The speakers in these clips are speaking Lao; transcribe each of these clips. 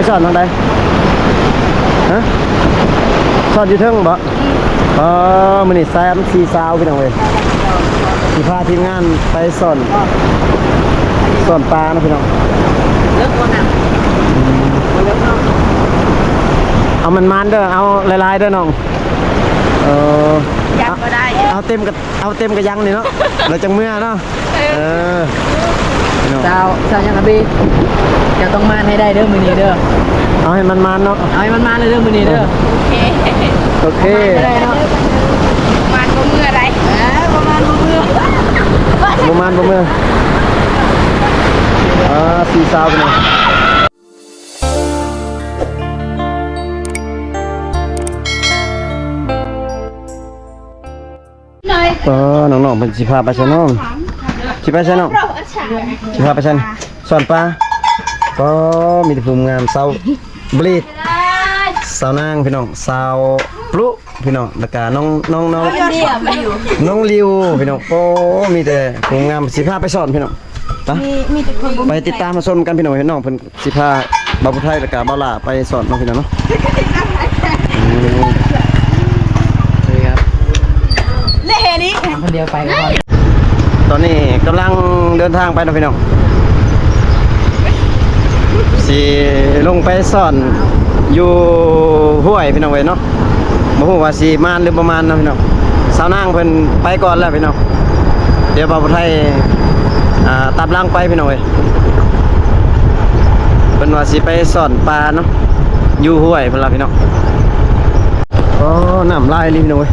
ສອນທາງໃດ? ຮະ? ສອນຢູ່ເທິງບໍ່? ອໍ ມື້ນີ້ສາມສີ່ສາວພີ່ນ້ອງເອີຍ ຊິພາທີມງານໄປສອນ ສອນປາເນາະພີ່ນ້ອງ. ເລິກບໍ່ນະ? ອືມ ບໍ່ເລິກເນາະ. ເອົາມັນມານເດີ ເອົາຫຼາຍໆເດີນ້ອງ. ເອີ ຍັງບໍ່ໄດ້ ເອົາເຕັມກະ ເອົາເຕັມກະຍັງນີ້ເນາະ ແລ້ວຈັ່ງເມືອເນາະ. ເອີ ເອີ ພີ່ນ້ອງ ສາວ ສາວຫຍັງອະບີ ເຈົ້າຕ້ອງມານໃຫ້ໄດ້ເດີມື້ນີ້ເດີ. ເອົາໃຫ້ມັນມານເນາະ ເອົາໃຫ້ມັນມານເລີຍເດີມື້ນີ້ເດີ. ໂອເຄ ໂອເຄ ມານບໍ່ເມືອໄດ໋ ເອີ ບໍ່ມານບໍ່ເມືອ ບໍ່ມານບໍ່ເມືອ. ອ່າ ສີ່ສາວພີ່ນ້ອງ. ເອີ ນ້ອງໆ ເພິ່ນຊິພາໄປໃສນ້ອງ? ຊິໄປໃສນ້ອງ? ຊິພາໄປໃສ? ສອນປາ. ອໍ ມີແຕ່ຜູ້ງາມ ສາວບລີດ ສາວນາງພີ່ນ້ອງ ສາວປລຸພີ່ນ້ອງ ແລ້ວກະນ້ອງ ນ້ອງ ນ້ອງ ນ້ອງລິວພີ່ນ້ອງ. ໂອ້ ມີແຕ່ຜູ້ງາມ ຊິພາໄປສອນພີ່ນ້ອງ. ໄປ ມີ ມີແຕ່ຄົນ ໄປຕິດຕາມມາຊົມກັນພີ່ນ້ອງ ເຫັນນ້ອງເພິ່ນ ຊິພາບ່າວຜູ້ໄທ ແລ້ວກະບ່າວຫຼ້າໄປສອນເນາະພີ່ນ້ອງເນາະ. ອືມ ນີ້ຄັບ ເລເຮນີ້ ຄົນດຽວໄປກ່ອນ. ຕອນນີ້ກຳລັງເດີນທາງໄປເນາະພີ່ນ້ອງ ຊິລົງໄປສອນຢູ່ຫ້ວຍພີ່ນ້ອງເອີຍເນາະ. ບໍ່ຮູ້ວ່າຊິມານຫຼືບໍ່ມານເນາະພີ່ນ້ອງ. ສາວນາງເພິ່ນໄປກ່ອນແລ້ວພີ່ນ້ອງ. ດຽວບ່າວຜູ້ໄທ ອ່າ ຕາມຫຼັງໄປພີ່ນ້ອງເອີຍ. ເພິ່ນວ່າຊິໄປສອນປາເນາະ ຢູ່ຫ້ວຍເພິ່ນລະພີ່ນ້ອງ. ອໍ ນ້ຳຫຼາຍອີ່ຫຼີພີ່ນ້ອງເອີຍ.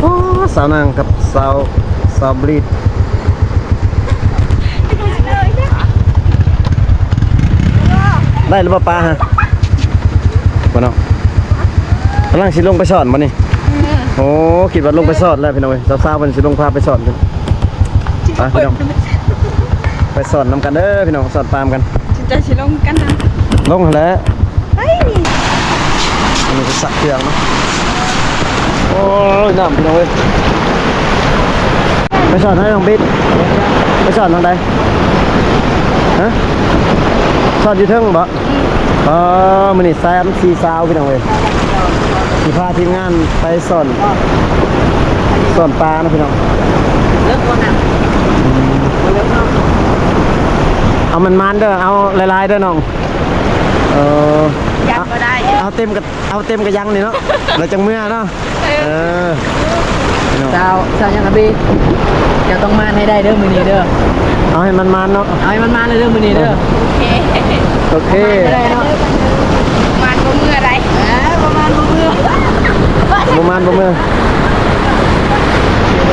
ອໍ ສາວນາງກັບສາວ ສາວບລີດ ໄດ້ຫຼືບໍ່ປາຮະ? ບໍ່ເນາະ ກຳລັງຊິລົງໄປສອນບໍ່ນີ້? ອືມ ໂອ້ ຄິດວ່າລົງໄປສອນແລ້ວພີ່ນ້ອງເອີຍ. ສາວໆ ເພິ່ນຊິລົງພາໄປສອນ ໄປພີ່ນ້ອງ ໄປສອນນຳກັນເດີພີ່ນ້ອງ ສອນປານຳກັນ. ຊິໄດ້ຊິລົງກັນນະ ລົງຫັ້ນແຫຼະ. ໄປນີ້ ອັນນີ້ກະຊັກເຄື່ອງເນາະ. ໂອ້ຍ ນ້ຳພີ່ນ້ອງເອີຍ. ໄປສອນໃຫ້ນ້ອງບິດ ໄປສອນທາງໃດ? ຮະ? ສອນຢູ່ເທິງບໍ່? ອໍ ມື້ນີ້ສາມສີ່ສາວພີ່ນ້ອງເອີຍ ຊິພາທີມງານໄປສອນ ສອນປາເນາະພີ່ນ້ອງ. ເລິກບໍ່ນະ? ອືມ ບໍ່ເລິກເນາະ. ເອົາມັນມານເດີ ເອົາຫຼາຍໆເດີນ້ອງ. ເອີ ຍັງບໍ່ໄດ້ ເອົາເຕັມກະ ເອົາເຕັມກະຍັງນີ້ເນາະ ແລ້ວຈັ່ງເມືອເນາະ. ເອີ ເອີ ພີ່ນ້ອງ ສາວ ສາວຫຍັງອະບີ ເຈົ້າຕ້ອງມານໃຫ້ໄດ້ເດີມື້ນີ້ເດີ. ເອົາໃຫ້ມັນມານເນາະ ເອົາໃຫ້ມັນມານເລີຍເດີມື້ນີ້ເດີ. ໂອເຄ ໂອເຄ ມານບໍ່ເມືອໄດ໋ ເອີ ບໍ່ມານບໍ່ເມືອ ບໍ່ມານບໍ່ເມືອ.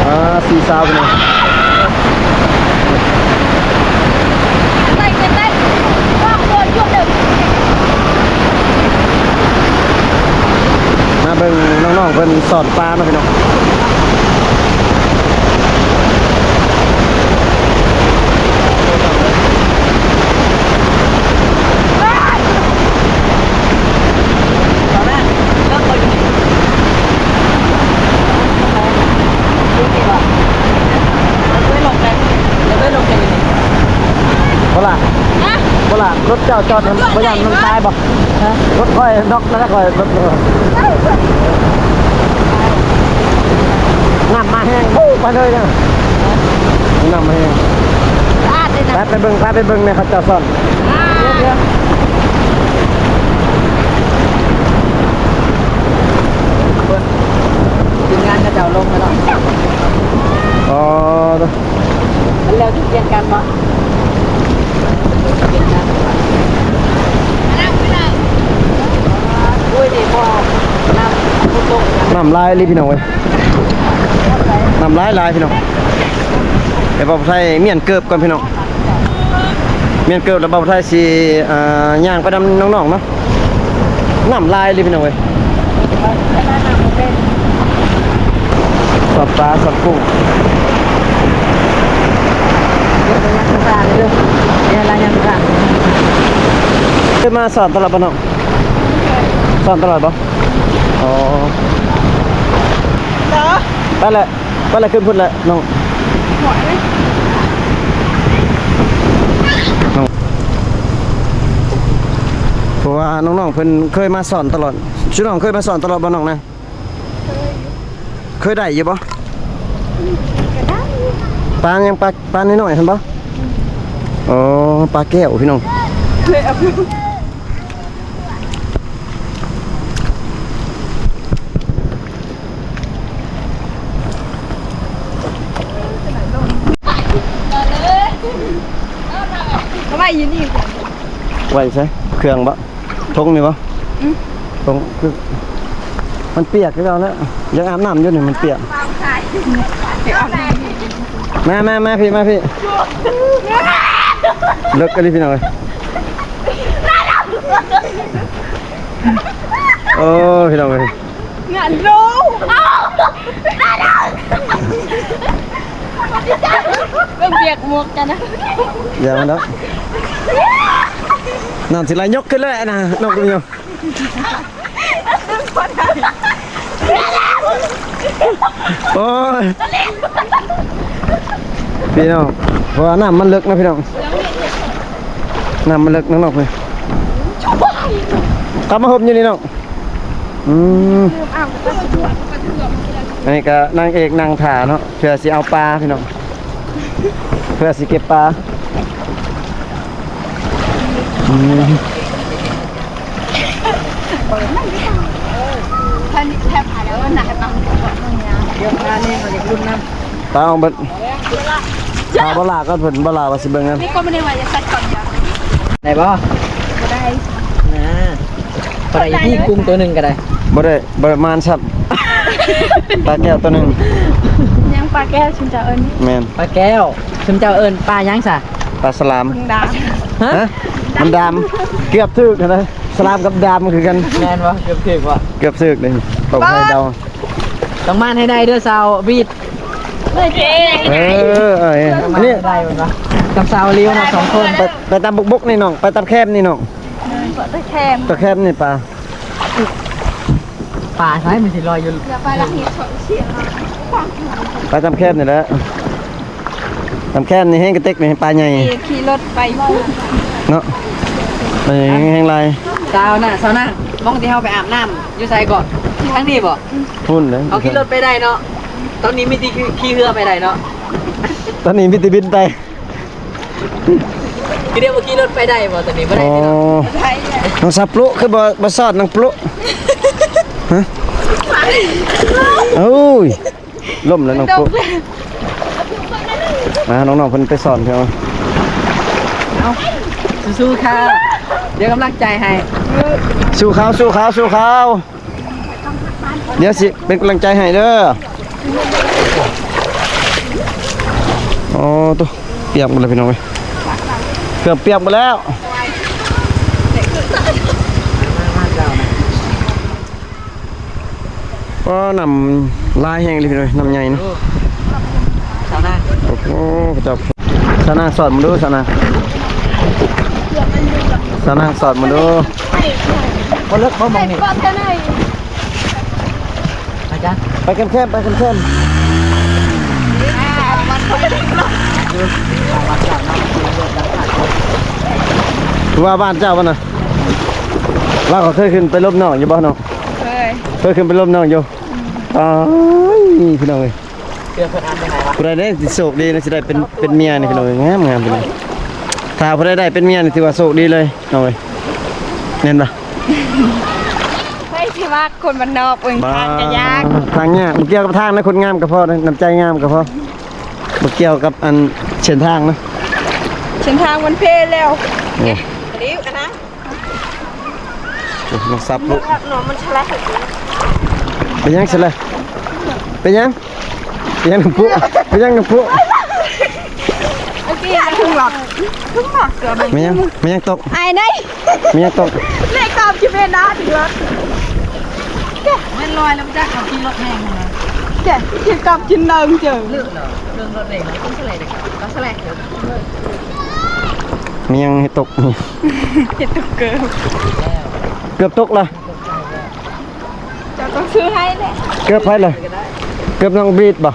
ອ່າ ສີ່ສາວພີ່ນ້ອງ. ມາເບິ່ງນ້ອງໆເພິ່ນສອນປາເນາະພີ່ນ້ອງ. ບໍ່ລະ ຮະ? ບໍ່ລະ ລົດເຈົ້າຈອດ ບໍ່ຢ້ານມັນຕາຍບໍ່? ຮະ? ລົດຂ້ອຍນັອກແລ້ວ ຂ້ອຍລົດ ນ້ຳມາແຮງ ໂອ້ ໄປເລີຍນະ ນ້ຳມາແຮງ. ສະອາດເລີຍນະ ໄປ ໄປເບິ່ງ ພາໄປເບິ່ງແມ່ ເຂົາເຈົ້າສອນ. ອ່າ ທີມງານເຂົາເຈົ້າລົງແລ້ວເນາະ. ອໍ ມັນແລ້ວຈະປ່ຽນກັນບໍ່? ປ່ຽນກັນ. ໂອ້ຍ ນີ້ບໍ່ ນ້ຳ ນ້ຳຫຼາຍອີ່ຫຼີພີ່ນ້ອງເອີຍ ນ້ຳຫຼາຍໆ ພີ່ນ້ອງ. ດຽວບ່າວໄທມ້ຽນເກີບກ່ອນພີ່ນ້ອງ ມ້ຽນເກີບແລ້ວບ່າວໄທຊິ ອ່າ ຍ່າງໄປນຳນ້ອງໆເນາະ. ນ້ຳຫຼາຍອີ່ຫຼີພີ່ນ້ອງເອີຍ ສອດປາສອດກຸ້ງ. ເດີນມາສອນຕະຫຼອດບໍ່ນ້ອງ? ສອນຕະຫຼອດບໍ່? ອໍ ໄປແຫຼະ ໄປແຫຼະ ຂຶ້ນພຸ້ນແຫຼະນ້ອງ. ນ້ອງ ເພາະວ່ານ້ອງໆເພິ່ນເຄີຍມາສອນຕະຫຼອດ. ຊຸນ້ອງເຄີຍມາສອນຕະຫຼອດບໍ່ນ້ອງນາ? ເຄີຍຢູ່. ເຄີຍໄດ້ຢູ່ບໍ່? ກໍໄດ້. ປາຫຍັງ? ປາ ປານ້ອຍໆຫັ້ນບໍ່? ອໍ ປາແກ້ວພີ່ນ້ອງ. ເຄີຍເອົາ ເອົາໄວ້ຢູ່ນີ້. ໄວ້ໃສ? ເຄື່ອງບໍ່? ຖົງນີ້ບໍ່? ອືມ ຖົງຄື ມັນປຽກຄືເກົ່າແລ້ວ. ຢາກອາບນ້ຳຢູ່ນີ້ ມັນປຽກ. ມາ ມາ ມາພີ່ ມາພີ່. ເລິກອີ່ຫຼີພີ່ນ້ອງເອີຍ. ໂອ້ ພີ່ນ້ອງເອີຍ. ງານໂລ ເບິ່ງປຽກໝວກກັນນະ. ຢ່າມັນດອກ. ນ້ຳຊິໄຫຼຍົກຂຶ້ນເລີຍນະ ນ້ອງກໍມີຢູ່. ໂອ້ຍ ພີ່ນ້ອງ ເພາະວ່ານ້ຳມັນເລິກນະພີ່ນ້ອງ. ນ້ຳມັນເລິກນະນ້ອງເອີຍ. ກັບມາຫົບຢູ່ນີ້ນ້ອງ. ອືມ ອັນນີ້ກໍນາງເອກນັ່ງຖ້າເນາະ ເພື່ອຊິເອົາປາພີ່ນ້ອງ ເພື່ອຊິເກັບປາ. ອືມ ປາອອກເບິດ. ຖ້າບໍ່ຫຼາກໍເພິ່ນບໍ່ຫຼາວ່າຊິເບິ່ງນຳ. ໄດ້ບໍ່? ບໍ່ໄດ້ນະ. ພໍໄດ້ຢູ່ ກຸ້ງໂຕໜຶ່ງກໍໄດ້. ບໍ່ໄດ້ ບໍ່ໄດ້ມານຊ້ຳ. ປາແກ້ວໂຕໜຶ່ງ. ຍັງປາແກ້ວຊຸມເຈົ້າເອີ້ນ. ແມ່ນ ປາແກ້ວ. ຊຸມເຈົ້າເອີ້ນປາຫຍັງຊະ? ປາສະຫຼາມ. ມັນດຳ. ຮະ? ມັນດຳ. ເກືອບຖືກຫັ້ນນະ. ສະຫຼາມກັບດຳຄືກັນ. ແມ່ນບໍ່? ເກືອບຖືກບໍ່? ເກືອບຖືກເດ້. ຕ້ອງໃຫ້ເດົາ. ຕ້ອງມານໃຫ້ໄດ້ເດີສາວບີດ. ໂອເຄ ເອີ ເອີ ອັນນີ້ ໄດ້ແມ່ນບໍ່? ກັບສາວລິວນະ ສອງຄົນ. ໄປ ໄປຕາມບົກໆນີ້ນ້ອງ ໄປຕາມແຄມນີ້ນ້ອງ. ເອີ ຕາແຄມ ຕາແຄມນີ້ປາ ປາໃສມັນຊິລອຍຢູ່. ໄປຕາມແຄມນີ້ແຫຼະ. ນ້ຳແຄມນີ້ແຮງກະເຕັກນີ້ ປາໃຫຍ່. ຂີ່ ຂີ່ລົດໄປພຸ້ນເນາະ. ເອີ ແຮງຫຼາຍ. ສາວນາ ສາວນາ ໝ່ອງທີ່ເຮົາໄປອາບນ້ຳຢູ່ໃສເກາະ? ທາງນີ້ບໍ່? ພຸ້ນເດ້. ເຮົາຂີ່ລົດໄປໄດ້ເນາະ. ຕອນນີ້ມີແຕ່ຂີ່ ຂີ່ເຮືອໄປໄດ້ເນາະ. ຕອນນີ້ມີແຕ່ບິນໄປ. ຄືດຽວບໍ່ຂີ່ລົດໄປໄດ້ບໍ່? ຕອນນີ້ບໍ່ໄດ້ເນາະ. ອໍ ນ້ອງສາວປຸ ຄືບໍ່ ບໍ່ສອນນ້ອງປຸ? ຮະ? ໂອ້ຍ. ລົ້ມແລ້ວນ້ອງປຸ. ອ່າ ນ້ອງໆເພິ່ນໄປສອນເພິ່ນ. ເອົາ ສູ້ໆ ຄ່ະ ເປັນກຳລັງໃຈໃຫ້. ສູ້ເຂົາ ສູ້ເຂົາ ສູ້ເຂົາ. ດຽວຊິເປັນກຳລັງໃຈໃຫ້ເດີ. ໂອ້ ໂຕ ປຽກໝົດແລ້ວພີ່ນ້ອງເອີຍ. ເຄື່ອງປຽກໝົດແລ້ວ. ໂອ້ ນ້ຳຫຼາຍແຮງເລີຍພີ່ນ້ອງເອີຍ ນ້ຳໃຫຍ່ນະ. ໂອ້ ສາວນາງ ໂອ້ໂຫ ພະເຈົ້າ. ສາວນາງສອນມາດູ ສາວນາງ ສາວນາງສອນມາດູ. ບໍ່ເລິກບໍ່ ໝ່ອງນີ້? ອາຈານ ໄປແຄມໆ ໄປແຄມໆ. ຄືວ່າບ້ານເຈົ້າບໍ່ນະ? ວ່າເຂົາເຄີຍຂຶ້ນໄປລົມນ້ອງຢູ່ບໍ່ນ້ອງ? ເຄີຍ ເຄີຍຂຶ້ນໄປລົມນ້ອງຢູ່. ອືມ ອ້າຍ ພີ່ນ້ອງເອີຍ ຜູ້ໃດເດ້ຊິໂຊກດີນະ ຊິໄດ້ເປັນ ເປັນເມຍນີ້ພີ່ນ້ອງເອີຍ ງາມໆ ພີ່ນ້ອງ. ຖ້າຜູ້ໃດໄດ້ເປັນເມຍນີ້ຖືວ່າໂຊກດີເລີຍນ້ອງເອີຍ ແມ່ນບໍ່? ໃຜຊິມັກຄົນບ້ານນອກ ເບິ່ງທາງກະຍາກ ທາງຍາກ. ບໍ່ກ່ຽວກັບທາງນະ ຄົນງາມກໍພໍນະ ນ້ຳໃຈງາມກໍພໍ ບໍ່ກ່ຽວກັບອັນເສັ້ນທາງນະ ເສັ້ນທາງມັນເພແລ້ວ. ໂອ້ ລິ້ວນະ. ໂອ້ ນ້ອງສາວປຸ ເນາະ ມັນສະແລະ. ເປັນຫຍັງສະແລະ? ເປັນຫຍັງ? ເປັນຫຍັງນ້ອງປຸ? ເປັນຫຍັງນ້ອງປຸ? ເມື່ອກີ້ເພິ່ງຫຼັບ ເພິ່ງຫຼັບເກືອບ. ແມ່ນຫຍັງ? ແມ່ນຫຍັງຕົກ? ອາຍໄດ໋. ແມ່ນຫຍັງຕົກ? ເລກຕາມທີ່ແມ່ນດາຖືກລະ. ແກະ ແມ່ນລອຍແລ້ວ ບໍ່ຈັກເຂົາຂີ່ລົດແຮງນະ. ແກະ ຂີ່ກັບກິນເດີງເຈີ ເລີກເນາະ ເລື່ອງລົດເດ້ ເລື່ອງສະແລະເດ້ ກໍສະແລະ. ມີຫຍັງເຮັດຕົກ? ເຮັດຕົກເກີບ ເກືອບຕົກລະ. ເຈົ້າຕ້ອງຊື້ໃຫ້ແຫຼະ. ເກີບໃຜລະ? ເກີບນ້ອງບີດບໍ່?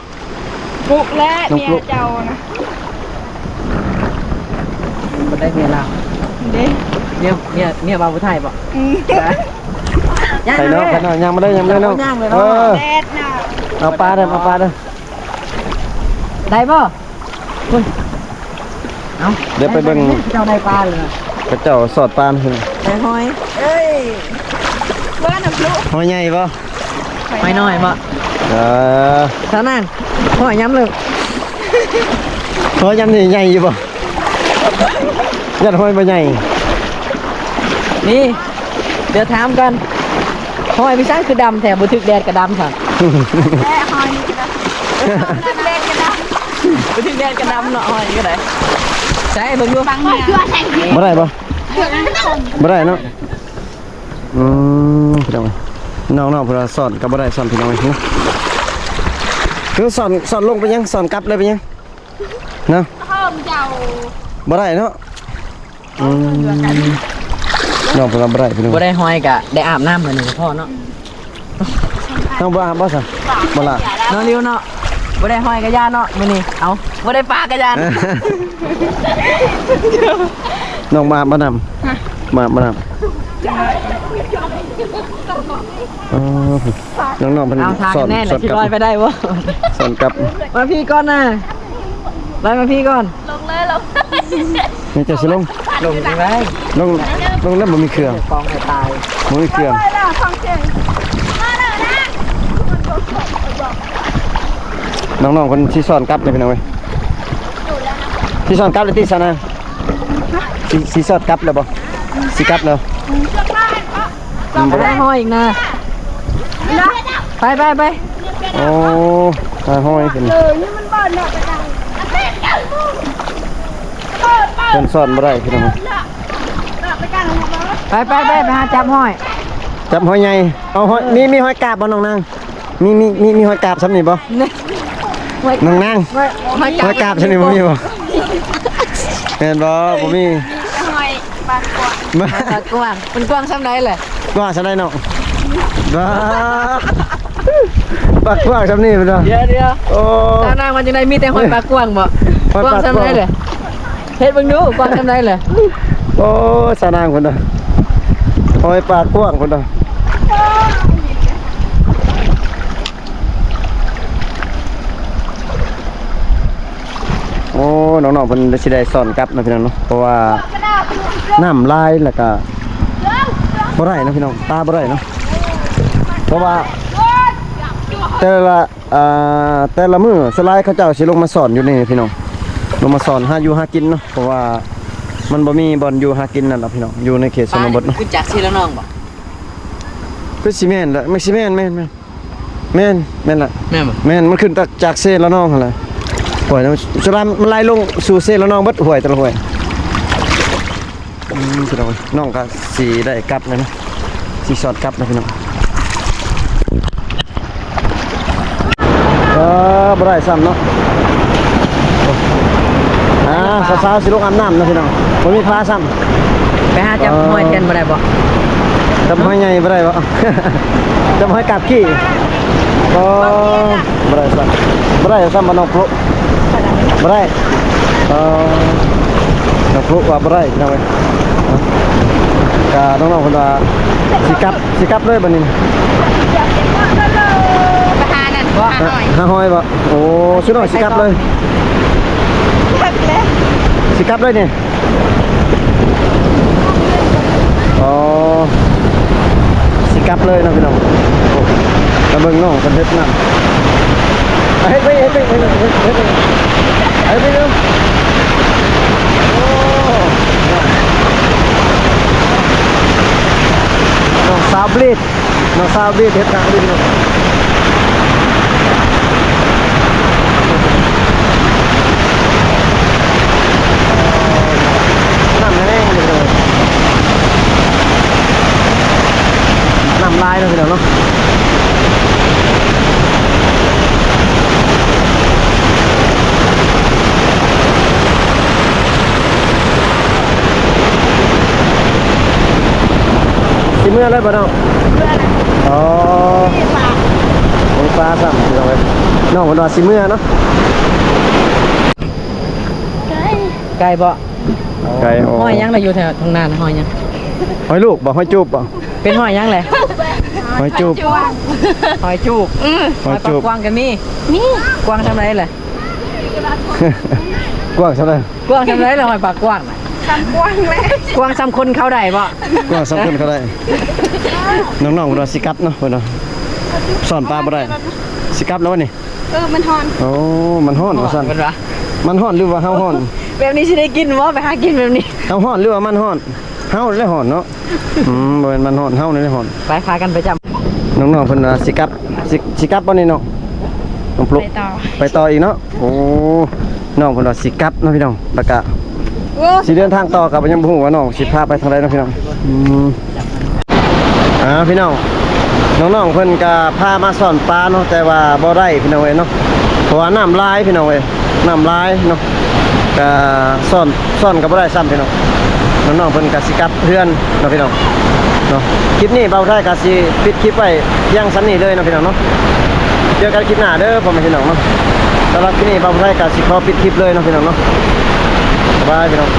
ປຸແຫຼະ ນ້ອງປຸ ເມຍເຈົ້ານະ. ບໍ່ໄດ້ເມຍລາວເດ້. ເມຍ ເມຍ ເມຍເວົ້າຜູ້ໄທບໍ? ອືມ ໄປເນາະ ໄປເນາະ ຍ່າງມາເດີ ຍ່າງມາເດີເນາະ ຍ່າງເລີຍເນາະ ເອີ ແດດນະ ເອົາປາເດີ ເອົາປາເດີ ໄດ້ບໍ່? ເອົ້າ ດຽວໄປເບິ່ງ ເຈົ້າໄດ້ປາເລີຍ ເຂົາເຈົ້າສອດປາ ໄດ້ຫອຍ ເອີຍ ວ່ານຳລູກ ຫອຍໃຫຍ່ບໍ່? ຫອຍນ້ອຍບໍ່? ເອີ ເທົ່ານັ້ນ ຫອຍຍາມເລີກ ຫອຍຍາມນີ້ໃຫຍ່ຢູ່ບໍ່? ຢ້ານຫອຍບໍ່ໃຫຍ່ ນີ້ ດຽວຖາມກ່ອນ ຫອຍເປັນຫຍັງຄືດຳແທ້? ບໍ່ຖືກແດດກໍດຳຊັ້ນ ແລະຫອຍນີ້ກໍດຳ ບໍ່ຖືກແດດກໍດຳ ບໍ່ຖືກແດດກໍດຳເນາະ ຫອຍນີ້ກໍໄດ້ ໃສ່ເບິ່ງດູ ບໍ່ໄດ້ບໍ່? ບໍ່ໄດ້ເນາະ ອືມ ພີ່ນ້ອງ ນ້ອງໆ ເພິ່ນວ່າສອນກໍບໍ່ໄດ້ ສອນ ພີ່ນ້ອງເອີຍ ຄືສອນ ສອນລົງໄປຍັງ ສອນກັບເລີຍໄປຍັງ ເນາະ ເຮົາເຈົ້າ ບໍ່ໄດ້ເນາະ ອືມ ນ້ອງເພິ່ນວ່າບໍ່ໄດ້ ພີ່ນ້ອງ ບໍ່ໄດ້ຫອຍກະໄດ້ອາບນ້ຳມື້ນີ້ກໍພໍເນາະ ນ້ອງບໍ່ອາບບໍ່ຊັ້ນ ບໍ່ລະ ນ້ອງລິວເນາະ ບໍ່ໄດ້ຫອຍກະຢ່າເນາະມື້ນີ້ ເອົ້າ ບໍ່ໄດ້ປາກະຢ່າ ນ້ອງບໍ່ອາບບໍ່ນ້ຳ ບໍ່ອາບບໍ່ນ້ຳ ເອີ ນ້ອງໆ ເພິ່ນ ເອົາ ຖ້າ ສອນ ແນ່ແຫຼະ ສອນ ຊິ ກັບ ລອຍໄປໄດ້ບໍ່? ສອນກັບ ມາພີ້ກ່ອນນະ ລອຍມາພີ້ກ່ອນ ລົງເລີຍ ລົງ ນີ້ເຈົ້າຊິລົງ ລົງຈັ່ງໃດ ລົງ ລົງແລ້ວບໍ່ມີເຄື່ອງ ປອງໃຫ້ຕາຍ ບໍ່ມີເຄື່ອງ ນ້ອງໆ ເພິ່ນຊິສອນກັບເດ້ ພີ່ນ້ອງເອີຍ ຊິສອນກັບແລ້ວຕິຊັ້ນນະ ຊິ ຊິສອນກັບແລ້ວບໍ່? ຊິກັບແລ້ວ ມັນບໍ່ໄດ້ຫອຍອີກນະ ໄປ ໄປ ໄປ ໂອ້ ຫາຫອຍຂຶ້ນ ເອີ ນີ້ມັນບໍ່ເນາະ ໄປກັນ ເພິ່ນສອນບໍ່ໄດ້ ພີ່ນ້ອງ ໄປ ໄປ ໄປ ໄປຫາຈັບຫອຍ ຈັບຫອຍໃຫຍ່ ເອົາຫອຍ ມີ ມີຫອຍກາບບໍ່ນ້ອງນາງ? ມີ ມີ ມີ ມີຫອຍກາບຊ່ຳນີ້ບໍ່? ນ້ອງນາງ ຫອຍ ຫອຍກາບ ຫອຍກາບຊ່ຳນີ້ບໍ່ມີບໍ່? ແມ່ນບໍ່? ບໍ່ມີ ມີແຕ່ຫອຍປາກກວ້າງ ປາກກວ້າງ ມັນກວ້າງຊ່ຳໃດແຫຼະ? ກວ້າງຊ່ຳໃດນ້ອງ? ວ້າ ປາກກວ້າງຊ່ຳນີ້ພຸ້ນນະ ດຽວໆ ໂອ້ ຕານາງວ່າຈັ່ງໃດ ມີແຕ່ຫອຍປາກກວ້າງບໍ່? ຫອຍປາກກວ້າງ ກວ້າງຊ່ຳໃດແຫຼະ? ເຮັດເບິ່ງດູ ກວ້າງຊ່ຳໃດແຫຼະ? ໂອ້ ສາວນາງພຸ້ນນະ ຫອຍປາກກວ້າງພຸ້ນນະ. ໂອ້ ນ້ອງໆ ເພິ່ນຊິໄດ້ສອນກັບເນາະ ພີ່ນ້ອງເນາະ ເພາະວ່ານ້ຳຫຼາຍ ແລ້ວກະບໍ່ໄດ້ເນາະ ພີ່ນ້ອງ ປາບໍ່ໄດ້ເນາະ ເພາະວ່າແຕ່ລະ ອ່າ ແຕ່ລະມື້ສ່ວນຫຼາຍເຂົາເຈົ້າຊິລົງມາສອນຢູ່ນີ້ພີ່ນ້ອງ ລົງມາສອນຫາຢູ່ຫາກິນເນາະ ເພາະວ່າມັນບໍ່ມີບ່ອນຢູ່ຫາກິນນັ້ນດອກພີ່ນ້ອງ ຢູ່ໃນເຂດຊົນນະບົດເນາະ ຂຶ້ນຈາກເຊລະນອງບໍ່? ຄືຊິແມ່ນແຫຼະ ມັນຊິແມ່ນ ແມ່ນ ແມ່ນ ແມ່ນ ແມ່ນລະ ແມ່ນບໍ່? ແມ່ນ ມັນຂຶ້ນຈາກ ຈາກເຊລະນອງຫັ້ນແຫຼະ ຫ້ວຍ ສຸດທ້າຍມັນໄຫຼລົງສູ່ເຊລະນອງເບິດ ຫ້ວຍ ແຕ່ລະຫ້ວຍ. ອືມ ພີ່ນ້ອງ ນ້ອງກໍຊິໄດ້ກັບແລ້ວເນາະ ຊິສອດກັບແລ້ວພີ່ນ້ອງ ເອີ ບໍ່ໄດ້ຊ້ຳເນາະ ອ່າ ສາວໆ ຊິລົງອາບນ້ຳເນາະພີ່ນ້ອງ ບໍ່ມີຜ້າຊ້ຳ ໄປຫາຈັບຫອຍແທນບໍ່ໄດ້ບໍ່? ຈັບຫອຍໃຫຍ່ບໍ່ໄດ້ບໍ່? ຈັບຫອຍກາບຂີ້ ບໍ່ ບໍ່ໄດ້ຊ້ຳ ບໍ່ໄດ້ຊ້ຳ ບໍ່ນ້ອງໂພ ບໍ່ໄດ້ ເອີ ນ້ອງຟລຸກວ່າບໍ່ໄດ້ພີ່ນ້ອງເອີຍ ກະນ້ອງໆ ເພິ່ນວ່າຊິກັບ ຊິກັບເລີຍບັດນີ້ ໄປຫານັ້ນ ຫາຫອຍ ຫາຫອຍບໍ່? ໂອ້ ຊຸດນ້ອຍຊິກັບເລີຍ ຊິກັບເລີຍນີ້. ອໍ ຊິກັບເລີຍເນາະພີ່ນ້ອງ ໂອ້ ມາເບິ່ງນ້ອງເພິ່ນເຮັດນ້ຳ ເຮັດໄປ ເຮັດໄປ ເຮັດໄປ ເຮັດໄປ ເຮັດໄປເດີ້ ໂອ້ ນ້ອງສາວບລີດ ນ້ອງສາວເບດເຮັດໜັງເລີຍເນາະ ນ້ຳແຫ້ງເລີຍ ນ້ຳຫຼາຍເນາະພີ່ນ້ອງເນາະ. ຊິເມືອເລີຍບໍ່ນ້ອງ? ເມືອນະ ອໍ ມີປາ ມີປາຊ້ຳ ພີ່ນ້ອງເອີຍ ນ້ອງເພິ່ນວ່າຊິເມືອເນາະ ໄກ ໄກບໍ່? ໄກ ອໍ ຫອຍຫຍັງລະຢູ່ແຖວທົ່ງນານະ ຫອຍຫຍັງ? ຫອຍລູກບໍ່? ຫອຍຈູບບໍ່? ເປັນຫອຍຫຍັງແຫຼະ? ຫອຍຈູບ. ຫອຍຈູບ. ເອີ ຫອຍປາກກວາງກໍມີ. ມີ. ກວ້າງສ່ຳໃດລະ? ກວ້າງສ່ຳໃດ? ກວ້າງສ່ຳໃດລະ ຫອຍປາກກວາງນະ? ສ່ຳກວ້າງແຫຼະ. ກວ້າງສ່ຳຄົນເຂົ້າໄດ້ບໍ່? ກວ້າງສ່ຳຄົນເຂົ້າໄດ້. ນ້ອງໆເພິ່ນວ່າຊິກັບເນາະ ເພິ່ນວ່າຊ້ອນປາບໍ່ໄດ້. ຊິກັບແລ້ວວະນີ້? ເອີ ມັນຮ້ອນ. ໂອ້ ມັນຮ້ອນວ່າຊັ້ນ. ເພິ່ນວ່າ ມັນຮ້ອນຫຼືວ່າເຮົາຮ້ອນ? ແບບນີ້ຊິໄດ້ກິນບໍ່? ໄປຫາກິນແບບນີ້. ເຮົາຮ້ອນຫຼືວ່າມັນຮ້ອນ? ເຮົາແຫຼະຮ້ອນເນາະ. ອືມ ບໍ່ແມ່ນມັນຮ້ອນ ເຮົານີ້ແຫຼະຮ້ອນ. ໄປ ພາກັນໄປຈ້ຳ. ນ້ອງໆເພິ່ນວ່າຊິກັບ ຊິ ຊິກັບບໍ່ນີ້ນ້ອງ? ນ້ອງຟລຸກ ໄປຕໍ່ ໄປຕໍ່ອີກເນາະ. ໂອ້ ນ້ອງເພິ່ນວ່າຊິກັບເນາະພີ່ນ້ອງ ແລ້ວກະ ໂອ້ ຊິເດີນທາງຕໍ່ ກະຍັງບໍ່ຮູ້ວ່ານ້ອງຊິພາໄປທາງໃດເນາະພີ່ນ້ອງ. ອືມ ອ່າ ພີ່ນ້ອງ ນ້ອງໆເພິ່ນກະພາມາຊ້ອນປາເນາະ ແຕ່ວ່າບໍ່ໄດ້ພີ່ນ້ອງເອີຍເນາະ ເພາະວ່ານ້ຳຫຼາຍພີ່ນ້ອງເອີຍ ນ້ຳຫຼາຍເນາະ. ກະຊ້ອນ ຊ້ອນກໍບໍ່ໄດ້ຊ້ຳພີ່ນ້ອງ. ນ້ອງໆເພິ່ນກະຊິກັບເຮືອນເນາະພີ່ນ້ອງເນາະ. ຄລິບນີ້ບ່າວໄທກະຊິປິດຄລິບໄວ້ພຽງສ່ຳນີ້ເລີຍເນາະພີ່ນ້ອງເນາະ. ເຈີກັນຄລິບໜ້າເດີພໍ່ແມ່ພີ່ນ້ອງເນາະ. ສຳລັບຄລິບນີ້ບ່າວໄທກະຊິຂໍປິດຄລິບເລີຍເນາະພີ່ນ້ອງເນາະ. ບາຍບາຍພີ່ນ້ອງ.